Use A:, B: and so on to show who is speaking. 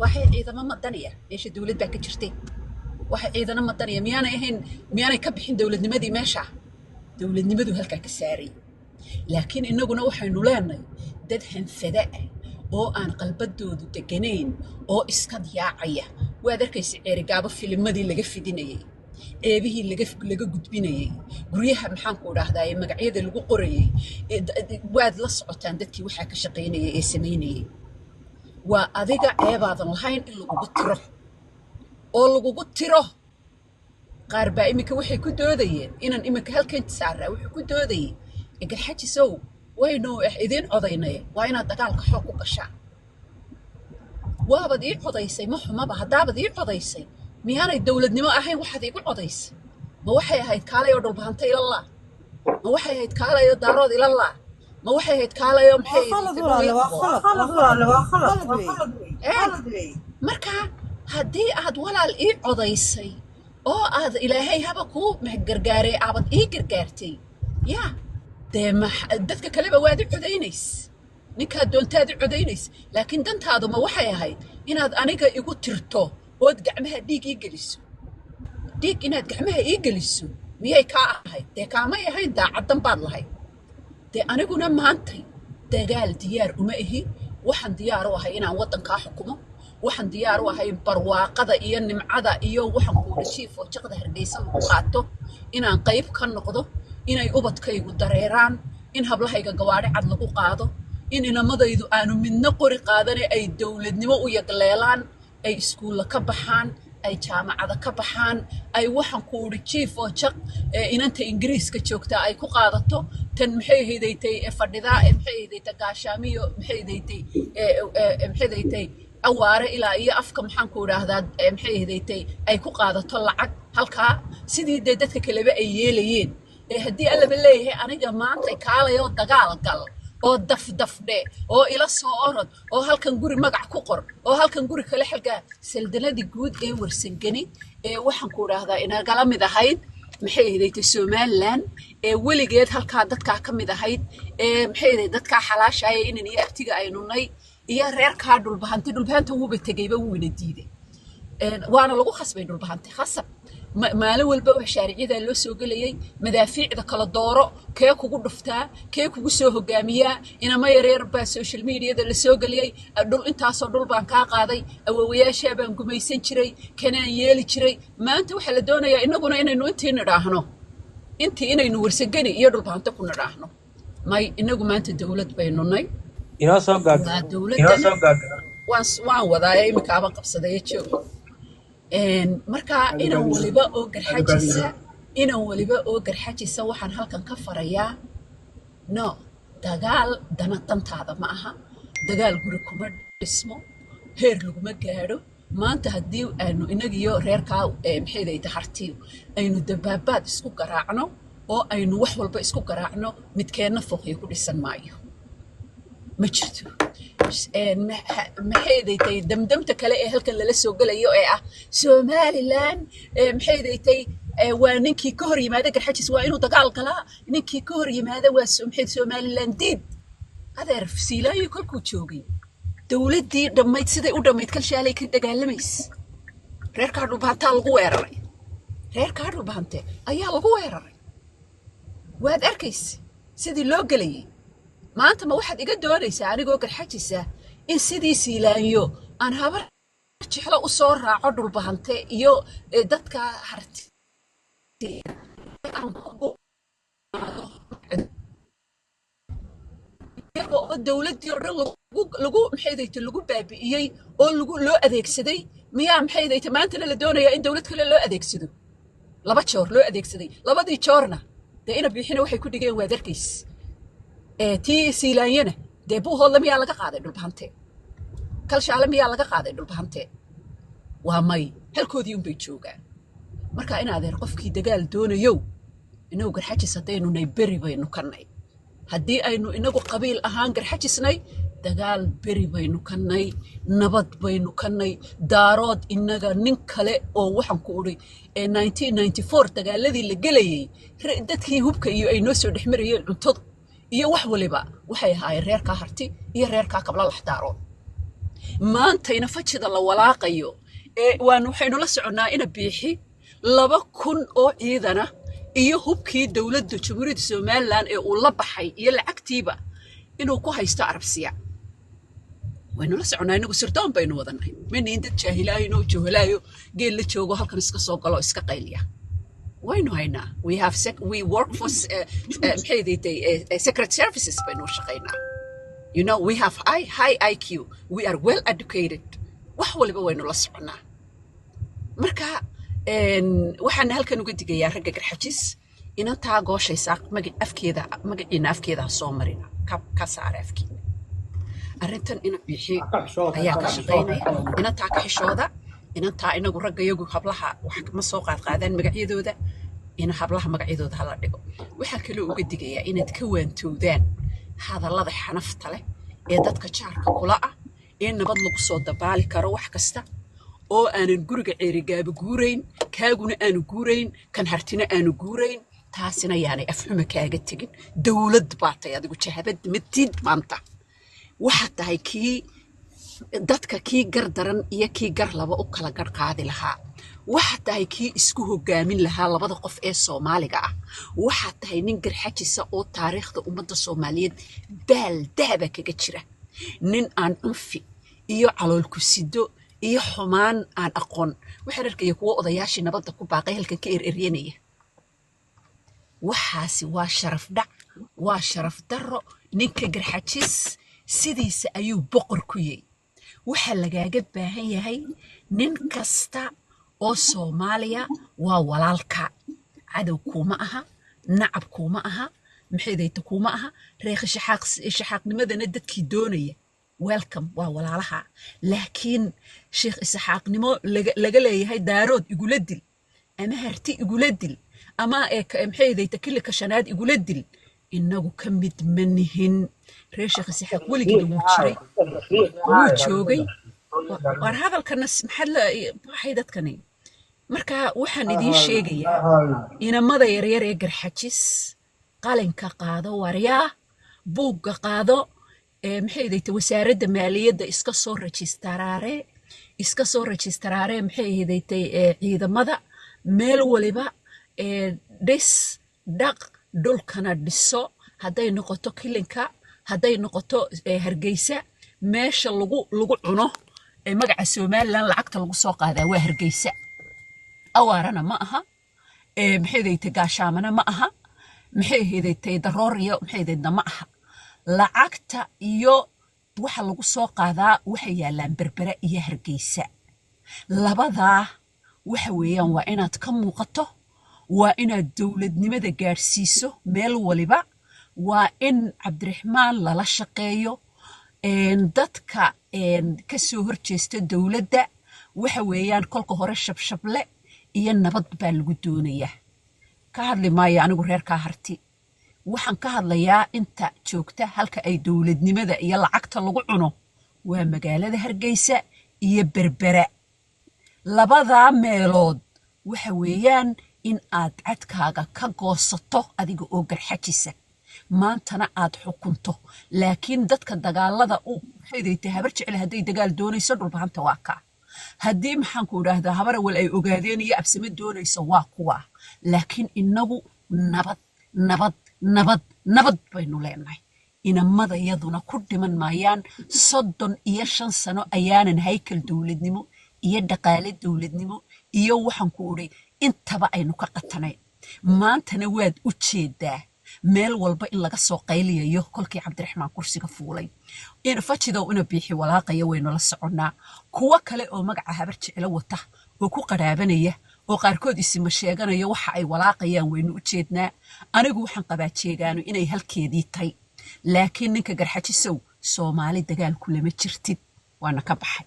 A: Waxay ciidamo madaniya, meesha dowlad baa ka jirtay. Waxay ciidano madaniya miyaanay ahayn? Miyaanay ka bixin dowladnimadii meesha? Dowladnimadu halkaa ka saaray. Laakiin innaguna waxaynu leenahay dad hanfada ah oo aan qalbadoodu deganayn oo iska yaacaya. Waad arkaysa Ceerigaabo filimadii laga fidinayey, ceebihii laga gudbinayey, guryaha, maxaanku idhaahdaa, magacyada lagu qorayey. Waad la socotaan dadkii waxaa ka shaqaynayay ee samaynayey. Waa adiga ceebaadan lahayn in lagugu tiro oo lagugu tiro. Qaar baa iminka waxay ku doodayeen inaan iminka halkan saaraa. Wuxuu ku doodayey, "Garxajisow, waynu idiin codaynay, waa inaad dagaalka xoog ku gashaan." Waabad ii codaysay, ma xumaba. Haddaabad ii codaysay, miyaanay dowladnimo ahayn waxaad iigu codaysay? Ma waxay ahayd kaalay oo Dhulbahanta ilalaa? Ma waxay ahayd kaalay oo Daarood ilalaa? Ma waxay ahayd kaalay oo maxay
B: Waa khalad
A: ahayd
B: walaale,
A: dhul
B: waa
A: ii qabo?
B: khalad, waa khalad, waa khalad wey.
A: Eeg.
B: Khalad wey.
A: Marka haddii aad walaal ii codaysay oo aad Ilaahay haba kuu gargaaray, aabad ii gargaartay, yaa dee dadka kaleba waad i codaynays, ninkaad doontaad i codaynays. Laakiin dantaadu ma waxay ahayd inaad aniga igu tirto ood gacmaha dhiig ii geliso? Dhiig inaad gacmaha ii geliso miyay kaa ahayd? Dee kaamay ahayn, daacaddan baad lahayd. Dee aniguna maantay dagaal diyaar uma ihi. Waxaan diyaar u ahay inaan waddankaa xukumo. Waxaan diyaar u ahay barwaaqada iyo nimcada iyo waxaan kuudha jiif oo jaqda Hargeysa lagu qaato inaan qayb ka noqdo, inay ubadkaygu dareeraan, in hablahayga gawaadhi cad lagu qaado, in inamadaydu aanu midna qori qaadane ay dowladnimo u yagleelaan, ay iskuulla ka baxaan, ay jaamacada ka baxaan, ay waxaan ku udhi jiif oo jaq ee inanta Ingiriiska joogtaa ay ku qaadato, tan maxay ahaydaytay ee fadhidaa ee maxay ahaydaytay Gaashaamiyo, maxay ahaydaytay maxay ahaydaytay Awaare ilaa iyo afka, maxaan ku idhaahdaa, maxay ahaydaytay, ay ku qaadato lacag halkaa, sidii dee dadka kaleba ay yeelayeen. Ee haddii Allaba leeyahay, aniga maanta kaalayoo dagaal gal oo dafdafdhe oo ila soo orod oo halkan guri magac ku qor oo halkan guri kale xalkaa saldanadii guud ee Warsangeni ee waxaan ku idhaahdaa inagala mid ahayd, maxay ahaydaytay, Somaliland ee weligeed halkaa dadkaa ka mid ahayd ee maxay ahayd dadkaa xalaashaya inan iyo abtiga aynu nay iyo reerkaa Dhulbahante. Dhulbahanta wuuba tegeyba, wuuna diiday. Waana lagu khasbay Dhulbahante, khasab. Maalin walba wax shaaricyadaa loo soo gelayay, madaafiicda kala dooro, kee kugu dhuftaa, kee kugu soo hogaamiyaa. Inama yaryar baa social mediada la soo geliyey. Dhul intaasoo dhul baan kaa qaaday, awowayaashaa baan gumaysan jiray, kanaan yeeli jiray. Maanta waxaa la doonayaa innaguna inaynu intii nidhaahno, intii inaynu Warsangeni iyo Dhulbahante ku nidhaahno. May, inagu maanta dowlad baynu nay.
C: Inoo soo gaag
A: Waa
C: inoo
A: dowladdan
C: soo gaag.
A: Waan wadaaye, iminka aban qabsadaya joog. Marka inan waliba oo Garxajisa, inan waliba oo Garxajisa, waxaan halkan ka farayaa: no, dagaal dana dantaada ma aha. Dagaal guri kuma dhismo, heer laguma gaadho. Maanta haddii aanu inagiyo reerkaa maxay dayta Hartiyo aynu dabaabaad isku garaacno oo aynu wax walba isku garaacno, midkeenna fooqyo ku dhisan maayo, ma jirto. Maxay daytay damdamta kale ee halkan lala soo gelayo ee ah Somaliland maxay daytay waa ninkii ka hor yimaada Garxajis waa inuu dagaal galaa, ninkii ka hor yimaada waa maxay Somaliland diid. Adeer, Siilaayo kolkuu joogay dowladdii dhammayd siday u dhammayd Kalshaalay ka dagaalamaysa. Reerkaa Dhulbahantaa lagu weeraray, reerkaa Dhulbahante ayaa lagu weeraray. Waad arkaysa sidii loo gelayay. Maanta ma waxaad iga doonaysaa anigoo Garxajisa in sidii Siilaanyo aan Habar Jeclo u soo raaco, Dhulbahante iyo dadka Harti aan ku go'aado, iyaga oo dowladdii oo dhan lagu maxay daytay lagu baabi'iyey oo lagu loo adeegsaday? Miyaa maxay daytay maantana la doonayaa in dowlad kale loo adeegsado? Laba joor loo adeegsaday, labadii joorna dee ina Biixina waxay ku dhigeen waad arkays. Tii Siilaanyana dee Buuhoodle miyaa laga qaaday Dhulbahante? Kalshaale miyaa laga qaaday Dhulbahante? Waa may, halkoodii unbay joogaan. Marka in adeer, qofkii dagaal doonayow, inagu Garxajis haddaynu nay beri baynu ka nay. Haddii aynu inagu qabiil ahaan Garxajisnay, dagaal beri baynu ka nay, nabad baynu ka nay. Daarood inaga nin kale oo waxaan ku udhi ee 1994 dagaaladii la gelayay, dadkii hubka iyo ay noo soo dhex marayeen cuntadu iyo wax waliba waxay ahaayeen reerkaa Harti iyo reerkaa Kablalax Daarood. Maantayna fajida la walaaqayo ee waan waxaynu la soconnaa ina Biixi 2000 oo ciidana iyo hubkii dowladda Jamhuuriyadda Somaliland ee uu la baxay iyo lacagtiiba inuu ku haysto Arabsiya. Waynu la soconnaa, inagu sirdoon baynu wadanay, maniin dad jaahilaayno joholaayo geel la joogo halkan iska soo galo iska qayliya. Waynu haynaa, we have sec we work for maxay ahayd, secret services baynu u shaqaynaa. We have high IQ, we are well educated, wax waliba waynu la soconnaa. Marka waxaan halkan uga digayaa ragga Garxajis, inantaa gooshaysaa magac afkeeda, magaciina afkeeda ha soo marina, ka saara afkiina. Arrintan ina Biixi ayaa ka shaqaynaya, inantaa ka xishooda. Inantaa inagu ragga iyagu hablaha wax ma soo qaadqaadaan magacyadooda, in hablaha magacyadooda hala dhigo. Waxaa kaloo uga digayaa inaad ka waantowdaan hadallada xanafta leh ee dadka jaarka kula ah ee nabad lagu soo dabaali karo wax kasta oo aanan guriga Ceerigaaba guurayn, kaaguna aanu guurayn, kan Hartina aanu guurayn. Taasina yaanay afxuma kaaga tegin. Dowlad baa tahay adigu, jahabad matid. Maanta waxaad tahay kii dadka kii gar daran iyo kii gar laba u kala gar qaadi lahaa. Waxaad tahay kii isku hogaamin lahaa labada qof ee Soomaaliga ah. Waxaad tahay nin Garxajisa oo taariikhda ummadda Soomaaliyeed baal dahaba kaga jira, nin aan cunfi iyo calool ku sido iyo xumaan aan aqoon. Waxaan arkaya kuwo odayaashii nabadda ku baaqay halkan ka ereryanaya. Waxaasi waa sharaf dhac, waa sharaf darro. Ninka Garxajis sidiisa ayuu boqor ku yahy. Waxaa lagaaga baahan yahay, nin kasta oo Soomaaliya waa walaalka, cadow kuuma aha, nacab kuuma aha, maxaydayta kuuma aha. Reekhi Shaxaaqnimadana dadkii doonaya, welcome, waa walaalaha. Laakiin Sheekh Isaxaaqnimo laga leeyahay Daarood igula dil ama Harti igula dil ama maxaydayta kilika shanaad igula dil, inagu ka mid ma nihin. Reer Sheekh Isaxaaq weligiiba wuu jiray, wuu joogay. Waar hadalkana maxaad la waxay dadkani? Marka waxaan idiin sheegayaa, inamada yaryar ee Garxajis, qalinka qaado, waryaa, buugga qaado, ee maxay ahayd, wasaaradda maaliyadda iska soo rajistaraare, iska soo rajistaraare, maxay ahayd, ciidamada meel waliba ee dhis, dhaq, dhulkana dhiso. Hadday noqoto kilinka, hadday noqoto Hargeysa, meesha lagu cuno ee magaca Somaliland lacagta lagu soo qaadaa waa Hargeysa. Awaarana ma aha, maxay ahayd, Gaashaamana ma aha, maxay ahayd, Daroor iyo maxay ahaydna ma aha. Lacagta iyo waxa lagu soo qaadaa waxay yaallaan Berbera iyo Hargeysa. Labadaa waxa weeyaan waa inaad ka muuqato, waa inaad dowladnimada gaadhsiiso meel waliba, waa in Cabdiraxmaan lala shaqeeyo. Dadka ka soo horjeesta dowladda waxa weeyaan kolka hore shabshable iyo nabad baa lagu doonayaa. Ka hadli maayo anigu reerkaa Harti, waxaan ka hadlayaa inta joogta halka ay dowladnimada iyo lacagta lagu cuno, waa magaalada Hargeysa iyo Berbera. Labadaa meelood waxa weeyaan in aad cadkaaga ka goosato adiga oo Garxajisa, maantana aad xukunto. Laakiin dadka dagaalada u maxay Habar Jecle hadday dagaal doonayso, Dhulbahanta waa kaa. Haddii, maxaan ku idhaahdaa, Habarawal ay ogaadeen iyo Absame doonayso, waa kuwa. Laakiin inagu nabad, nabad, nabad, nabad baynu leenahay. Inamadayaduna ku dhiman maayaan. 35 sano ayaanan haykal dowladnimo iyo dhaqaale dowladnimo iyo waxaan ku idhay intaba aynu ka qatanayn. Maantana waad u jeedaa meel walba in laga soo qayliyayo kolkii Cabdiraxmaan kursiga fuulay, in fajidow ina Biixi walaaqaya waynu la soconnaa. Kuwo kale oo magaca Habar Jeclo wata oo ku qaraabanaya oo qaarkood isima sheeganayo, waxa ay walaaqayaan waynu u jeednaa. Anigu waxaan qabaa jeegaanu inay halkeedii tay, laakiin ninka Garxajisow, Soomaali dagaalku lama jirtid. Waana ka baxay.